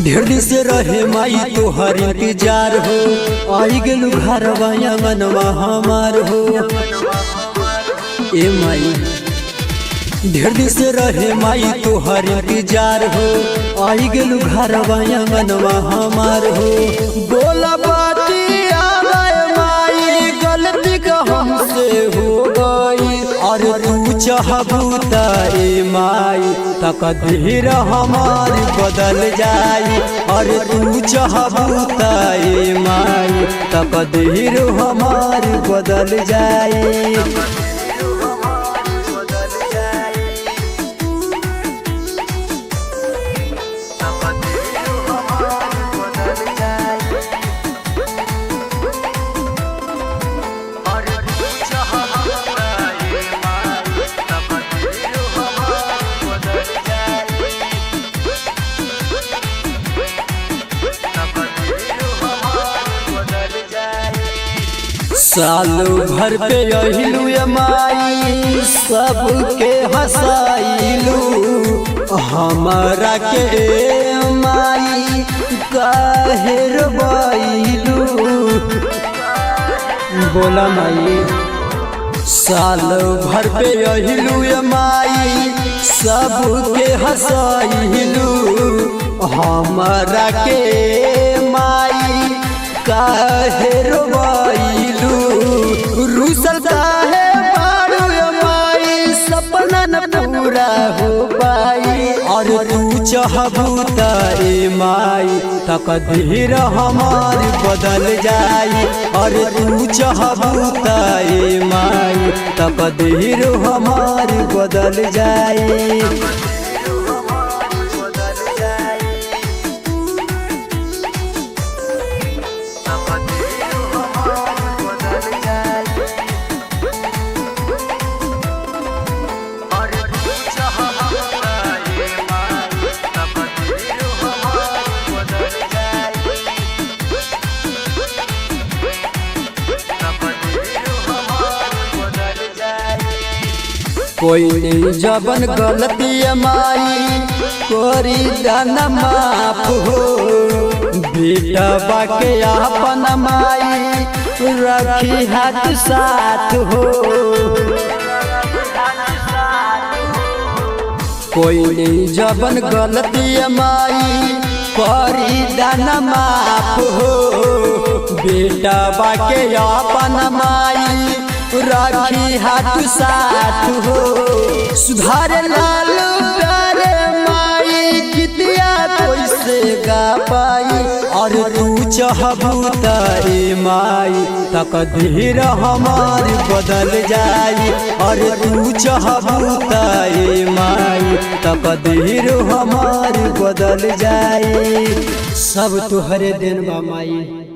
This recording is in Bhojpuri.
ढेर दिन से रहे माई तोहर इंतजार हो, आई गेलू घरवा अंगनवा हमार हो। ए माई ढेर दिन से रहे माई तोहर इंतजार हो, आई गेलू घरवा अंगनवा हमार हो। बोला बाती माई गलती का हमसे हो गई, और तू चाहबू त ए माई तकदीर हमार बदल जाई, और तू चाहबू त ए माई तकदीर हमार बदल जाई। साल भर पे अहिलू माई सबके हंसाइलू, हमारा के माई काहे रोइलू। बोला माई साल भर पे अहिलू माई सबके हंसाइलू, हमारा के माई काहे रोइलू। रूसल काहे बारू माई सपना न पूरा हो पाई, और तू चाहबू त ए माई तकदीर हमार बदल जाई, और तू चाहबू त ए माई तकदीर हमार बदल जाई। कोई नहीं जबन गलती माई कोरी दाना माफ हो, बेटा बाके अपन माई रखी हाथ साथ हो। कोई नहीं जबन गलती माई कोरी दाना माफ हो, बेटा बाके अपन माई राखी हाथ साथ हो। सुधार लाल प्यारे माई कितिया कैसे गा पाई, और तू चाहबू त ए माई तकदीर हमार बदल जाई, और तू चाहबू त ए माई तकदीर हमार बदल जाई। सब तुहरे देन बा माई।